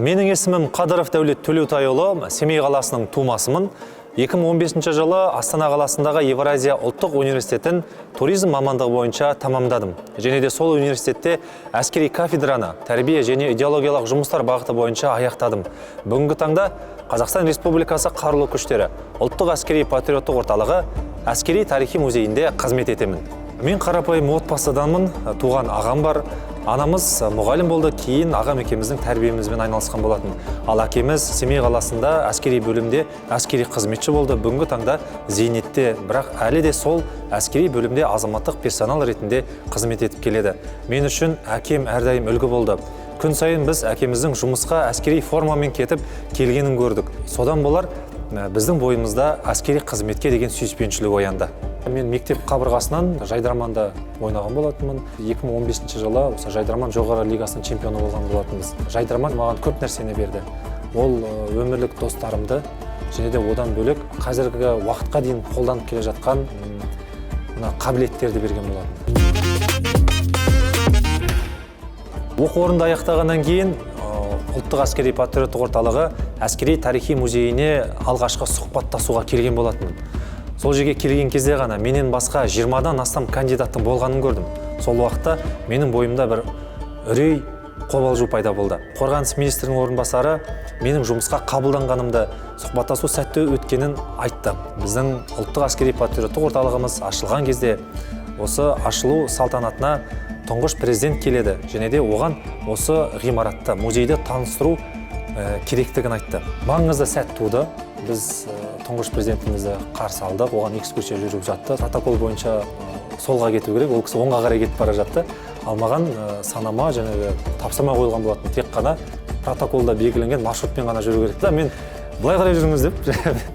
Менің есімім Қадыров Дәулет Төлеутайұлы, Семей қаласының тумасымын. 2015 жылы Астана қаласындағы Евразия ұлттық университетін туризм мамандығы бойынша тамамдадым. Және де сол университетте әскери кафедраны тәрбие және идеологиялық жұмыстар бағыты бойынша аяқтадым. Бүгінгі таңда Қазақстан Республикасы Қарулы Күштері ұлттық әскери патриоттық орталығы әскери тарихи музейінде қызмет етемін. Мен қарапайым отбасыданмын, туған ағам бар. Анамыз мұғалім болды, кейін ағам екеуміздің тәрбиемізбен айналысқан болатын. Ал әкеміз Семей қаласында әскери бөлімде әскери қызметші болды. Бүгінгі таңда зейнетте, бірақ әлі де сол әскери бөлімде азаматтық персонал ретінде қызмет етіп келеді. Мен үшін әкем әрдайым үлгі болды. Күн сайын біз әкеміздің жұмысқа әскери формамен кетіп келгенін көрдік. Содан болар біздің бойымызда әскери қызметке деген сүйіспеншілік оянды. Мен мектеп қабырғасынан жайдарманда ойнаған болатынмын. 2015 жылы осы жайдарман жоғары лигасының чемпионы болған болатынбыз. Жайдарман маған көп нәрсені берді. Ол өмірлік достарымды және де одан бөлек қазіргі уақытқа дейін қолданып келе жатқан мына қабілеттерді берген болатын. Оқу орнын аяқтағаннан кейін ұлттық әскери патриоттық орталығы әскери тарихи музейіне алғашқы сұхбаттасуға келген болатынмын. Сол жерге келген кезде ғана менен басқа 20-дан астам кандидаттың болғанын көрдім. Сол уақытта менің бойымда бір үрей, қобалжу пайда болды. Қорғаныс министрінің орынбасары менің жұмысқа қабылданғанымды, сұхбаттасу сәтті өткенін айтты. Біздің ұлттық әскери патриоттық орталығымыз ашылған кезде осы ашылу салтанатына тұңғыш президент келеді және де оған осы ғимаратты, музейді таныстыру керектігін айтты. Маңызды сәт туды. Біз тұңғыш президентімізді қарсы алдық, оған экскурсия жүріп жатты. Протокол бойынша солға кету керек, ол кісі оңға қарай кетіп бара жатты. Ал маған санама жаңағы тапсырма қойылған болатын, тек қана протоколда белгіленген маршрутпен ғана жүру керек. Мен былай қарай жүріңіз деп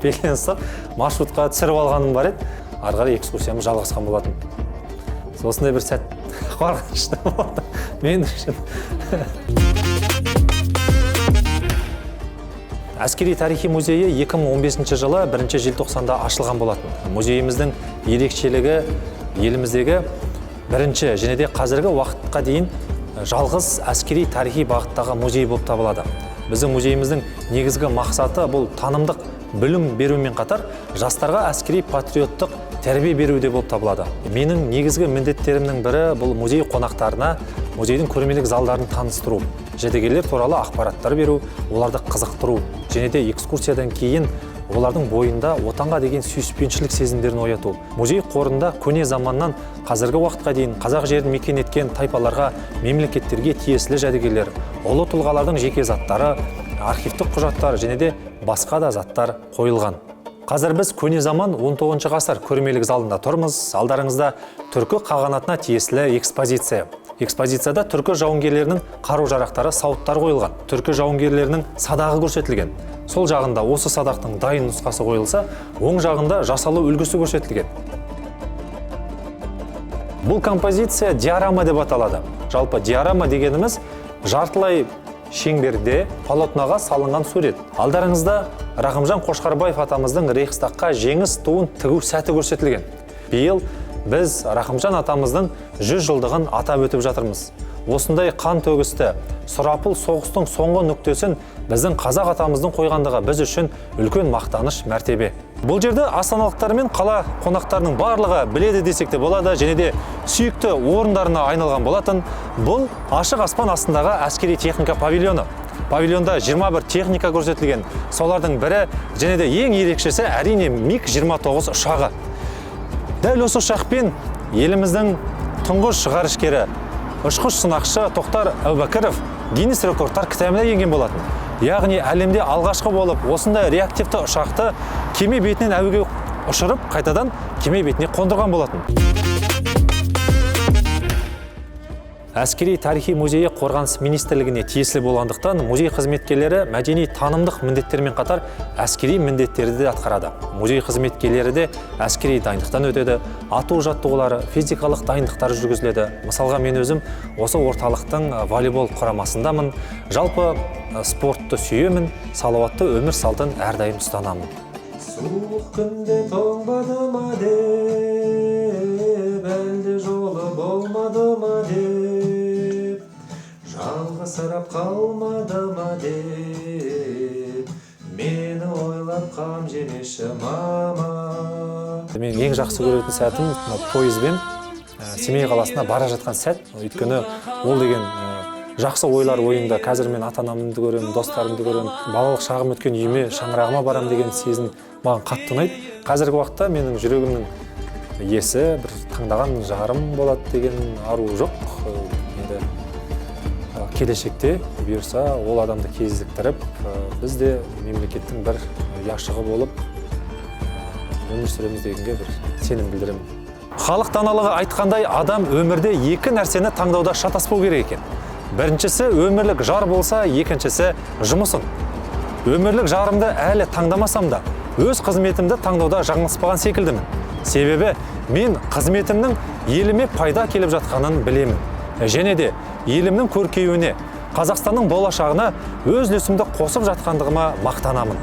белгіленіп ұстап, маршрутқа түсіріп алғаным бар еді. Ары қарай экскурсиямыз жалғасқан болатын. Осындай бір сәт қорқынышты болды мен үшін. Әскери тарихи музейі 2015 жылы 1 желтоқсанда ашылған болатын. Музейіміздің ерекшелігі еліміздегі бірінші және де қазіргі уақытқа дейін жалғыз әскери тарихи бағыттағы музей болып табылады. Біздің музейіміздің негізгі мақсаты бұл танымдық білім берумен қатар жастарға әскери патриоттық тәрбие беру де болып табылады. Менің негізгі міндеттерімнің бірі бұл музей қонақтарына музейдің көрмелік залдарын таныстыру, жәдігерлер туралы ақпараттар беру, оларды қызықтыру және де экскурсиядан кейін олардың бойында отанға деген сүйіспеншілік сезімдерін ояту. Музей қорында көне заманнан қазіргі уақытқа дейін қазақ жерін мекен еткен тайпаларға, мемлекеттерге тиесілі жәдігерлер, ұлы тұлғалардың жеке заттары, архивтік құжаттар және де басқа да заттар қойылған. Қазір біз көне заман 19 ғасыр көрмелік залында тұрмыз. Алдарыңызда түркі қағанатына тиесілі экспозиция. Экспозицияда түркі жауынгерлерінің қару-жарақтары, сауыттар қойылған. Түркі жауынгерлерінің садағы көрсетілген. Сол жағында осы садақтың дайын нұсқасы қойылса, оң жағында жасалу үлгісі көрсетілген. Бұл композиция диорама деп аталады. Жалпы диорама дегеніміз жартылай шеңберде полотноға салынған сурет. Алдарыңызда Рақымжан Қошқарбаев атамыздың Рейхстагқа жеңіс туын тігу сәті көрсетілген. Биыл біз Рақымжан атамыздың 100 жылдығын атап өтіп жатырмыз. Осындай қан төгісті, сұрапыл соғыстың соңғы нүктесін біздің қазақ атамыздың қойғандығы біз үшін үлкен мақтаныш, мәртебе. Бұл жерде астаналықтар мен қала қонақтарының барлығы біледі десек те болады, және де сүйікті орындарына айналған болатын. Бұл ашық аспан астындағы әскери техника павильоны. Павильонда 21 техника көрсетілген. Солардың бірі және де ең ерекшесі әрине МиГ-29 ұшағы. Дәл осы ұшақпен еліміздің тұңғыш ғарышкері, ұшқыш сынақшы Тоқтар Әубәкіров Гиннес рекордтар кітабына енген болатын. Яғни әлемде алғашқы болып осындай реактивті ұшақты кеме бетінен әуеге ұшырып, қайтадан кеме бетіне қондырған болатын. Әскери тарихи музейі Қорғаныс министрлігіне тиесілі болғандықтан музей қызметкерлері мәдени танымдық міндеттермен қатар әскери міндеттерді де атқарады. Музей қызметкерлері де әскери дайындықтан өтеді, ату жаттығулары, физикалық дайындықтар жүргізіледі. Мысалға мен өзім осы орталықтың волейбол құрамасындамын. Жалпы спортты сүйемін, салауатты өмір салтын әрдайым ұстанамын. Суық күнде тоңбады ма деп, әлде жолы болмады ма деп, жалғызсырап қалмады ма деп. Қам жемеші, мама. Мен ең жақсы көретін сәтім мына пойызбен Семей қаласына бара жатқан сәт. Өйткені ол деген жақсы ойлар ойымда. Қазір мен ата анамды көремін, достарымды көремін, балалық шағым өткен үйіме, шаңырағыма барамын деген сезім маған қатты ұнайды. Қазіргі уақытта менің жүрегімнің иесі, бір таңдаған жарым болады деген ару жоқ. Енді келешекте бұйырса, ол адамды кезіктіріп, біз де мемлекеттің бір ұяшығы болып өмір сүреміз дегенге бір сенім білдіремін. Халық даналығы айтқандай, адам өмірде екі нәрсені таңдауда шатаспау керек екен. Біріншісі өмірлік жар болса, екіншісі жұмысын. Өмірлік жарымды әлі таңдамасам да, өз қызметімді таңдауда жаңылыспаған секілдімін. Себебі мен қызметімнің еліме пайда келіп жатқанын білемін. Және де елімнің көркеюіне, Қазақстанның болашағына өз үлесімді қосып жатқандығыма мақтанамын.